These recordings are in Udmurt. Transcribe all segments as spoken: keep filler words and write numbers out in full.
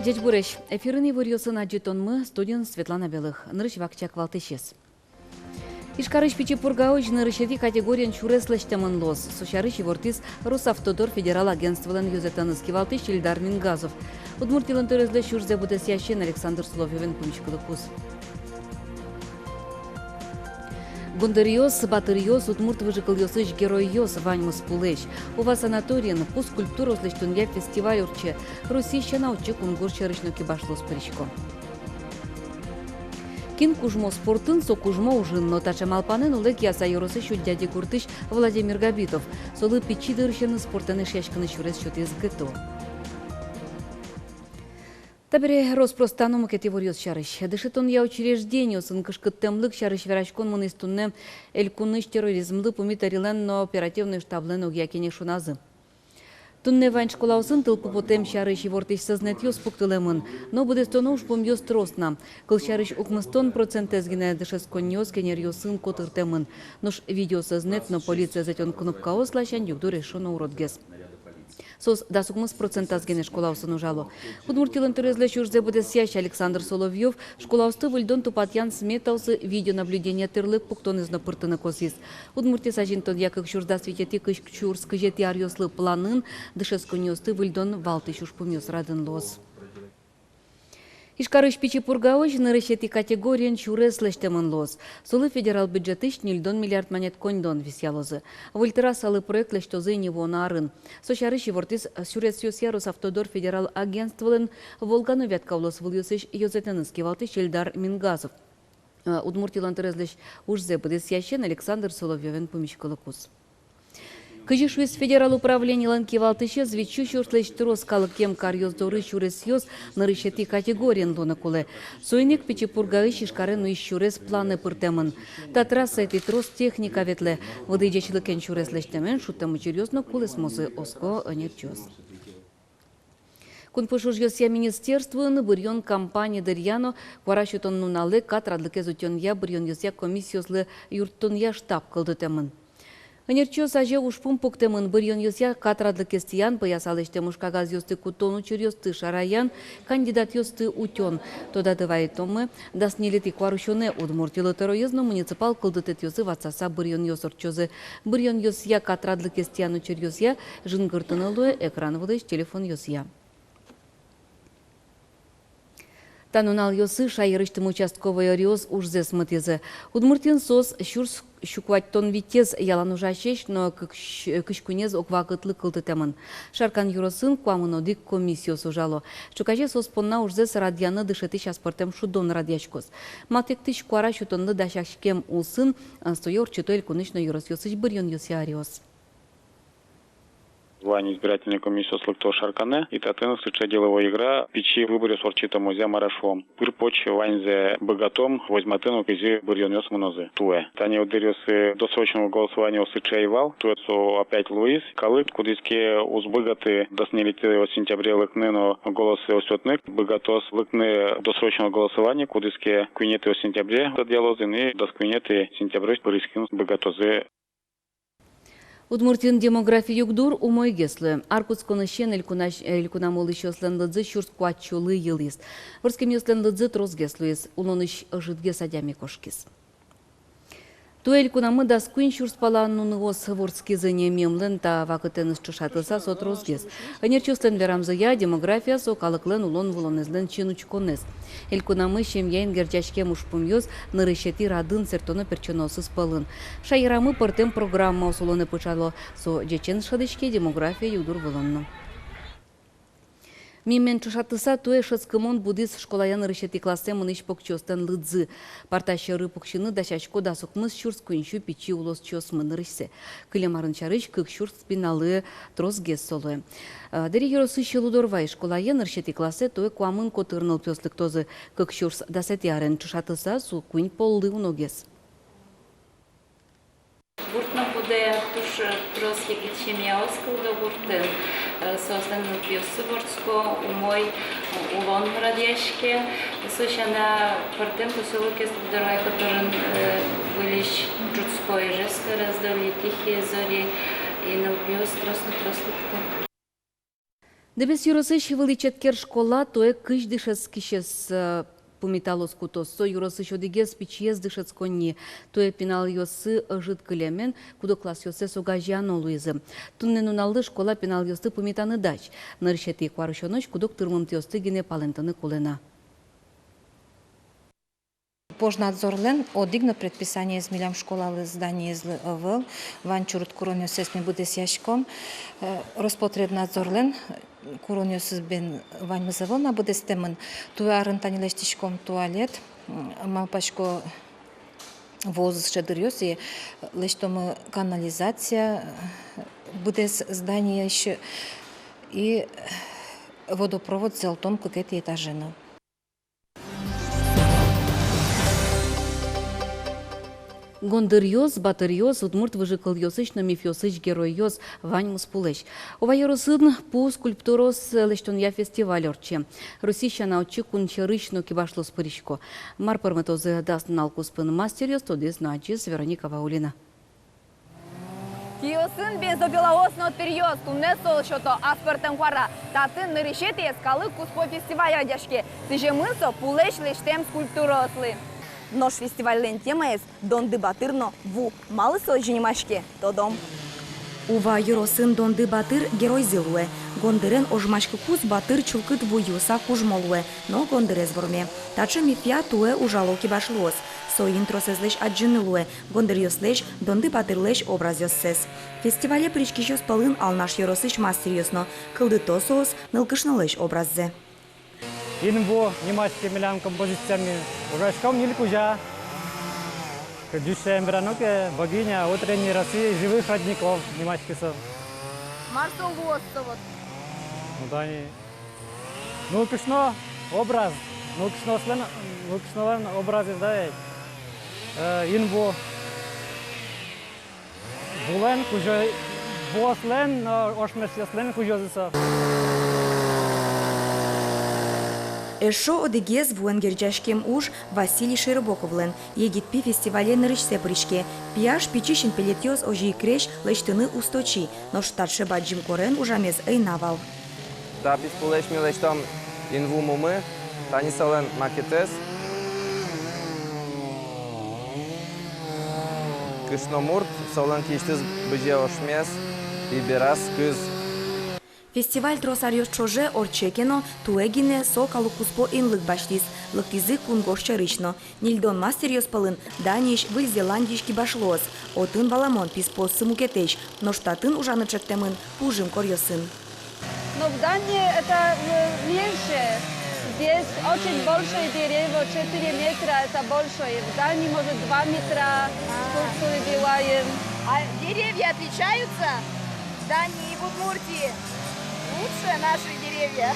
Ӟечбуресь! Эфирын иворъёсын адӟытонмы, студиын Светлана Белых. Нырысь вакчияк валтӥсез. Ижкарысь Пичи Пургаозь нырысетӥ категориен сюрес лэсьтэмын луоз. Со сярысь ивортӥз Росавтодор федерал агентстволэн ёзэтэныз кивалтӥсь Ильдар Мингазов. Удмуртилэн тӧроезлэсь ужзэ быдэсъясен Александр Соловьёвен пумиськылыкуз. Гондыръёс, батыръёс, удмурт выжыкылъёсысь геройёс — ваньмыз пулэсь. Ува санаториын пу скульптураос лэсьтонъя фестиваль ортче. Россиысь сяна отчы кунгож сьӧрысь но кибашлыос пырисько. Кин кужмо спортын, со кужмо ужын но. Таӵе малпанэн улэ Кияса ёросысь Удьяди гуртысь Владимир Габитов. Солы пичи дырысеныз спортэн эшъяськыны сюрес сётӥз ГТО. Табере рос-прос та но мукет иворъёс сярысь. Дышетонъя учреждениосын кышкыттэмлык сярысь вераськон мынӥз туннэ элькунысь терроризмлы пумит ӧрилэн но оперативной штаблэн огъя кенешоназы. Туннэ вань школаосын тылпу потэм сярысь ивортӥсь сӧзнэтъёс пуктылэмын, но быдэстоно ужпумъёс трос на. Кылсярысь, укмыстон процентэз гинэ дышетсконниос кенеръёсын котыртэмын. Нош видеосӧзнэт но полицие ӧтён кнопкаос ласянь югдур эшшо но уродгес. Соос дас укмыс процентаз гинэ школаосын ужало. Удмуртилэн тӧроезлэсь ужзэ быдэсъясь Александр Соловьёв школаосты выльдон-тупатъян сметаосы видеонаблюдение тырлы пуктонэз но пыртыны косӥз. Удмуртиысь азинтонъя кык сюрс дас витетӥ — кык сюрс кызетӥ аръёслы планын дышетсконниосты выльдон валтӥсь ужпумъёс радын луоз. Ижкарысь Пичи Пургаозь нырысетӥ категориен сюрес лэсьтэмын луоз. Солы федерал бюджетысь ньыльдон миллиард манет коньдон висъялозы. Выль трассалы проект лэсьтозы ини вуоно арын. Со сярысь ивортӥз сюресъёсъя Росавтодор федерал агентстволэн Волга но Вятка улосвылъёсысь ёзэтэныз кивалтӥсь Ильдар Мингазов. Э, Удмуртилэн тӧроезлэсь ужзэ быдэсъясен Александр Соловьёвен пумиськылыкуз. Кызьы шуиз федерал управленилэн кивалтӥсез, вить сю сюрслэсь трос калыкем каръёс доры сюресъёс нырысетӥ категориен луыны кулэ. Соин ик Пичи Пургаысь Ижкаре нуись сюрес планэ пыртэмын. Та трассаетӥ трос техника ветлэ. Выдӥ ӟечлыкен сюрес лэсьтэмен шудтэм учыръёс но кулэсмозы, оско ӧнерчиос. Кунпуш ужъёсъя министерствоын быръён кампания дыръя но куара сётон нуналэ кат радлыкез утёнъя быръёнъёсъя комиссиослы юрттонъя штаб кылдытэмын. Ӧнерчиос азе ужпум пуктэмын: быръёнъёсъя кат радлыкез тӥян, пӧяса лэсьтэм ужкагазъёсты кутон учыръёсты шараян, кандидатъёсты утён. Тодады вайытомы, дас ньылетӥ куарусёнэ Удмуртилы тӧроез но муниципал кылдытэтъёсы ватсаса быръёнъёс ортчозы. Быръёнъёсъя кат радлыкез тӥян учыръёсъя жингыртыны луэ экран вылысь телефонъёсъя. Та нуналъёсы шаерысьтымы участковой ёрос ужзэс мытӥзы. Удмуртиын соос сюрс сю куатьтон витез ялан ужасесь но кык-, кызь куинез огвакытлы кылдытэмын. Шаркан ёросын куамын одӥг комиссиос ужало. Ӵуказе соос понна ужзэс радъяны дышетӥсь аспӧртэм шудон радъяськоз. Матэктӥсь куара сётонлы дасяськем улсын, а, сое ортчыто элькунысь но ёросъёсысь быръёнъёсъя ёрос. Вань избирательной комиссиос лыкто Шарканэ, и татын сыӵе деловой игра, пичи выборъёс ортчытомы, озьы мар-а шуом. Пыр-поч ваньзэ быгатом возьматыны, кызьы быръёнъёс мынозы туэ. Тани одӥгзэ досрочного голосования сыӵе ӧй вал, туэ со опять луиз. Калык, кудӥз ке уз быгаты дас ньылетӥ сентябре лыктыны но голоссэ уз сётыны, быгатоз лыктыны досрочного голосования, кудӥз ке куинетӥ сентябре тодъялозы ини, дас куинетӥ сентяброзь пыриськыны быгатозы. Удмуртиын демографи югдур умойгес луэ. Ар кутсконысен элькуна-, элькунамы улӥсьёслэн лыдзы сюрс куатьсюлы йылӥз. Вордскемъёслэн лыдзы тросгес луиз, улонысь ӧжытгес адями кошкиз. Туэ элькунамы дас куинь сюрс пала нуныос вордскизы ни. Мемлэн та вакытэныз ӵошатыса, со тросгес. Ӧнерчиослэн верамзыя, демография — со калыклэн улон-вылонэзлэн синучконэз. Элькунамы семьяен герӟаськем ужпумъёс нырысетӥ радын сэрттоно-пертчоноосыз пӧлын. Шаерамы пӧртэм программаос улонэ пыӵало, со ӟечен шӧдӥське демография югдур вылын но. Мемен ӵошатыса, туэ шӧдскымон будӥз школае нырысетӥ классэ мынӥсь покчиослэн лыдзы. Парта сьӧры пуксьыны дасясько дас укмыс сюрс куинь сю пичи улосчиосмы нырысьсэ. Кылем арын сярысь кык сюрс пиналы тросгес со луэ. Дэри ёросысь Лудорвай школае нырысетӥ классэ туэ куамын котыр нылпиос лыктозы. Кык сюрс дасэтӥ арен ӵошатыса, со куинь поллы уногес. Гурт но будэ, туж трос егит семьяос кылдо гуртын. Соослэн нылпиоссы вордско, умой улон радъяське. Со сяна пӧртэм посёлокез Лудорвай котырын выльысь ӝутско Ижевск ӧрез доли, Тихие Зори, и нылпиос трос но трос лыктэ. Дэбес ёросысь Вылӥ Четкер школа туэ кызь дышетскисез, э, пумиталоз кутоз. Со ёросысь одӥгез пичиез дышетсконни. Туэ пиналъёссы ӧжыт кылемен, куд-ог классъёссэс огазеяно луизы. Туннэ нуналлы школа пиналъёсты пумитаны дась. Нырысетӥ куарусёнозь куд-ог тырмымтэосты гинэ палэнтыны кулэ на. Пожнадзорлэн одӥг но предписаниез милям школалы, зданиезлы ӧвӧл. Вань чурыт куронъёссэс ми быдэсъяськом. Э, Роспотребнадзорлэн куронъёсыз бен ваньмыз ӧвӧл на быдэстэмын. Туэ арын тани лэсьтӥськом туалет, м, малпасько, вуоз шедыръёс, и лэсьтомы канализация быдэс зданиысь, и водопровод сётом кыкетӥ этаже но. Гондыръёс, батыръёс, удмурт выжыкылъёсысь но мифъёсысь геройёс — ваньмыз пулэсь. Ува ёросын пу скульптураос лэсьтонъя фестиваль ортче. Россиысь но отчы кун сьӧрысь но кибашлыос пырисько. Мар пӧрмытозы дас нунал куспын мастеръёс, тодӥз но адӟиз Вероника Ваулина. Киосын бензопилаос но тыръёс. Туннэ соос сёто аспӧртэм куара. Татын нырысетӥез калык куспо фестиваль радъяське. Сӥземын со пулэсь лэсьтэм скульптураослы. Нош фестивальлэн темаез — Донды батыр но ву. Малы со озьы нимаське, тодом. Ува ёросын Донды батыр геройзы луэ. Гондырен ожмаськыкуз батыр чылкыт ву юыса кужмо луэ но гондырез вормэ. Таӵе мифъя туэ ужало кибашлыос. Соин тросэзлэсь адӟыны луэ гондыръёслэсь, Донды батырлэсь образъёссэс. Фестивале пыриськисьёс пӧлын Алнаш ёросысь мастеръёс но. Кылдыто соос нылкышнолэсь образзэ. Инву нимаське милям композициями. Ужаськом ньыль кузя. Кызьы шуом, верано ке, богиня утренней росы, живых родников нимаське со. Мар со луоз со вот? Ну да, не. Нылкышно образ. Нылкышноослэн, нылкышнолэн образэз, да ведь. Э, инву. Вулэн кузё-, вуослэн, э, ошмесъёслэн кузёзы со. Эшшо одӥгез вуэн герӟаськем уж Василий Широбоковлэн. Егит пи фестивале нырысьсэ пыриське. Пияш пичи синпелетъёс озьы ик крезь лэсьтыны усточи, нош таӵе бадӟым корен ужамез ӧй на вал. Та писпулэсь ми лэсьтом инву мумы, тани солэн макетэз. Кышномурт, солэн киысьтыз бызе ошмес и бераз кыз. Фестиваль трос аръёс ӵоже ортче ке но, туэ гинэ со калык куспо инлык басьтӥз, лыктӥзы кунгож сьӧрысь но. Ньыльдон мастеръёс пӧлын Даниысь, Выль Зеландиысь кибашлыос. Отын валамон писпуоссы мукетэсь, нош татын ужаны чектэмын пужым коръёсын. Но в Дании это, э, меньше. Здесь очень большие деревья, четыре метра, это большое. В Дании, может, два метра скульптуры делаем. А деревья отличаются в Дании и в Удмуртии? Лучше наши деревья?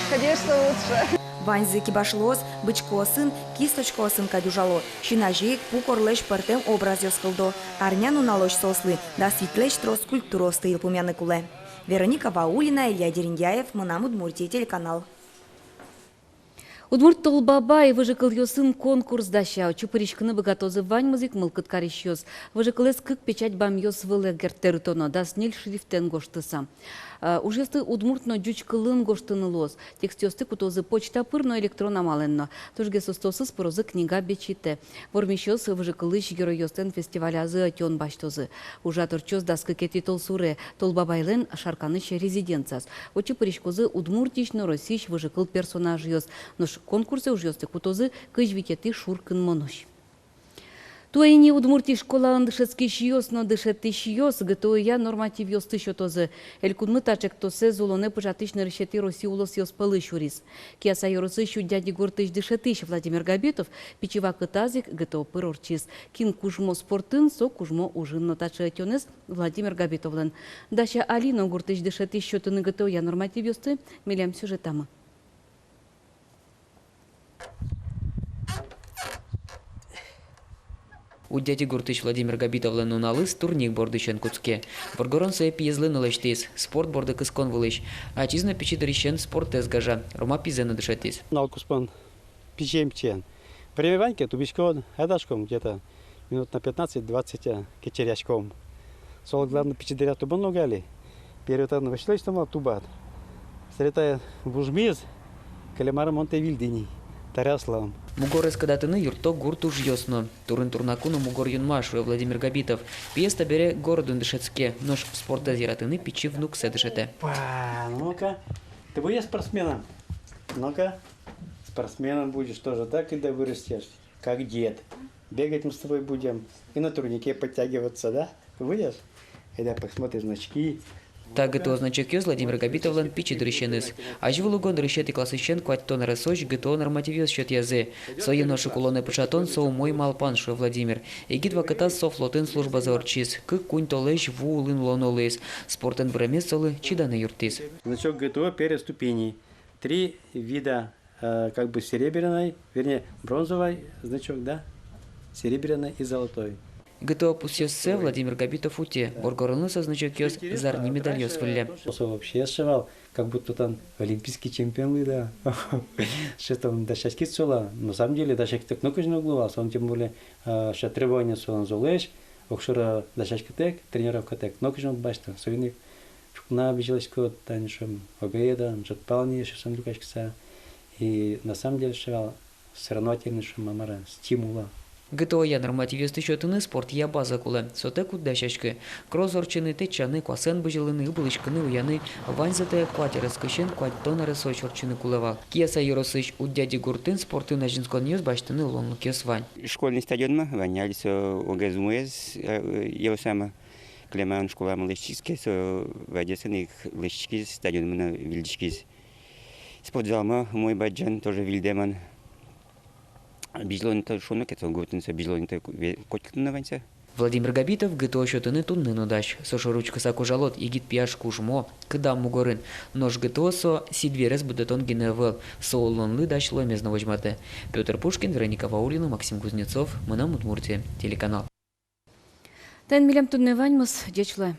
Конечно, лучше. Ваньзы кибашлыос бычкоосын, кисточкаосын кадь ужало. Син азе ик пу корлэсь пӧртэм образъёс кылдо. Арня нуналозь соослы дас витьлэсь трос скульптураосты йылпумъяны кулэ. Вероника Ваулина, Илья Дерендяев, «Мынам Удмуртие» телеканал. Удмурт Тол Бабай выжыкылъёсын конкурс дася. Отчы пыриськыны быгатозы ваньмыз ик мылкыд карисьёс. Выжыкылэз кык печать бамъёс вылэ герт тэрытоно, дас ньыль шрифтэн гожтыса. Э, ужъёсты удмурт но ӟуч кылын гожтыны луоз. Текстъёсты кутозы почта пыр но электрон амалэн но. Тужгес устоосыз пырозы книга бечетэ. Вормисьёс выжыкылысь геройёслэн фестивалязы ӧтён басьтозы. Ужрад ортчоз дас кыкетӥ толсуре Тол Бабайлэн Шарканысь резиденцияз. Отчы пыриськозы Удмуртиысь но Россиысь выжыкыл персонажъёс. Нош конкурсэ ужъёсты кутозы кызь витетӥ шуркынмонозь. Туэ ини Удмуртиысь школаын дышетскисьёс но дышетӥсьёс ГТО-я нормативъёсты сётозы. Элькунмы та ӵектосэз улонэ пыӵатӥсь нырысетӥ Россиысь улосъёс пӧлы сюриз. Кияса ёросысь Удьяди гуртысь дышетӥсь Владимир Габитов пичи вакытаз ик ГТО пыр ортчиз. Кин кужмо спортын, со кужмо ужын но. Таӵе ӧтёнэз Владимир Габитовлэн. Дася али но гуртысь дышетӥсь сётыны ГТО-я нормативъёсты милям сюжетамы. Удьяди гуртысь Владимир Габитовлэн нуналыз турник бордысен кутске. Воргорон сое пиезлы но лэсьтӥз, спорт борды кыскон вылысь. Ачиз но пичи дырысен спортэз гажа, Рома пизэ но дышетӥз. Нал куспын пичиен, пичиен. Время вань ке, тубиськом, айдаськом где-то минут на пятнадцать-двадцать, э, кечеръяськом. Солы главное пичи дыръя тубон уг али. Первый этап вӧсь лэсьтом вал тубад. Сретая вужмиз, кылем арын мон тае вильдӥ ни, таре аслам. Мугорез кыдатыны юртто гурт ужъёс но. Турын-турнаку но мугор юнма, шуэ Владимир Габитов. Пиез табере городын дышетске, нош спортэз яратыны пичи внуксэ дышетэ. Па, ну-ка, ты будешь спортсменом? Ну-ка, спортсменом будешь тоже, да, когда вырастешь, как дед. Бегать мы с тобой будем и на турнике подтягиваться, да? Будешь? Айда, посмотрим значки. Та ГТО значокъёс Владимир Габитовлэн пичи дырысеныз. Азьвыл уго нырысетӥ классысен куатьтон аресозь ГТО нормативъёс сётъязы. Сое нош ик улонэ пыӵатон со умой малпан, шуэ Владимир. Егит вакытаз со флотын службазэ ортчиз. Кык-куинь толэзь ву улын улоно луиз. Спортэн выремез солы чиданы юрттӥз. Значок ГТО первой ступени. Три вида, э, как бы серебряной, вернее, бронзовой значок, да? Серебряной и золотой. ГТО пусъёссэ Владимир Габитов утэ. Воргоронлы со значокъёс зарни медальёс выллем. Со вообще сыӵе вал, как будто тон олимпийский чемпион луид, да. Сыӵе тон дасяськид солы. На самом деле дасяськытэк нокызьы но уг луы вал. Солэн тем более, э, сыӵе требование солэн золэсь. Огшоры дасяськытэк, тренировкатэк нокызьы но уд басьты. Соин ик ӵукна бызьылӥськод, тани, шуом, огъя, да, ӝӧк пала ни эшшо сэн люкаськыса. И на самом деле сыӵе вал соревновательный, шуом, мар-а, стимул. ГТО-я нормативъёсты сётыны спортъя база кулэ. Сотэк уд дасяськы. Кросс ортчыны, тэтчаны, куасэн бызьылыны, ыбылӥськыны, уяны — ваньзэ тае куать арескысен куатьтон аресозь ортчыны кулэ вал. Кияса ёросысь Удьяди гуртын спортын азинсконъёс басьтыны луонлыкъёс вань. Школьный стадионмы вань, али со огез-умоез, э, ёсамы. Кылем арын школамы лэсьтӥськиз ке, со вадьёсын ик лэсьтӥськиз, стадионмы но выльдӥськиз. Спортзалмы умой бадӟым, тоже выльдэмын. Бызьылонэтэ шуоно ке, со гуртын со бызьылонэтэ ку-, ве-, котькытын но вань со. Владимир Габитов ГТО сётыны туннэ но дась. Со шоры учкыса кожалод, егит пияш кужмо, кыдам мугорын. Нош ГТО — со сидверез будэтон гинэ ӧвӧл, со улонлы дась луэмез но возьматэ. Пётр Пушкин, Вероника Ваулина, Максим Кузнецов, «Мынам Удмуртие» телеканал. Таин милям туннэ ваньмыз. Ӟеч луэ.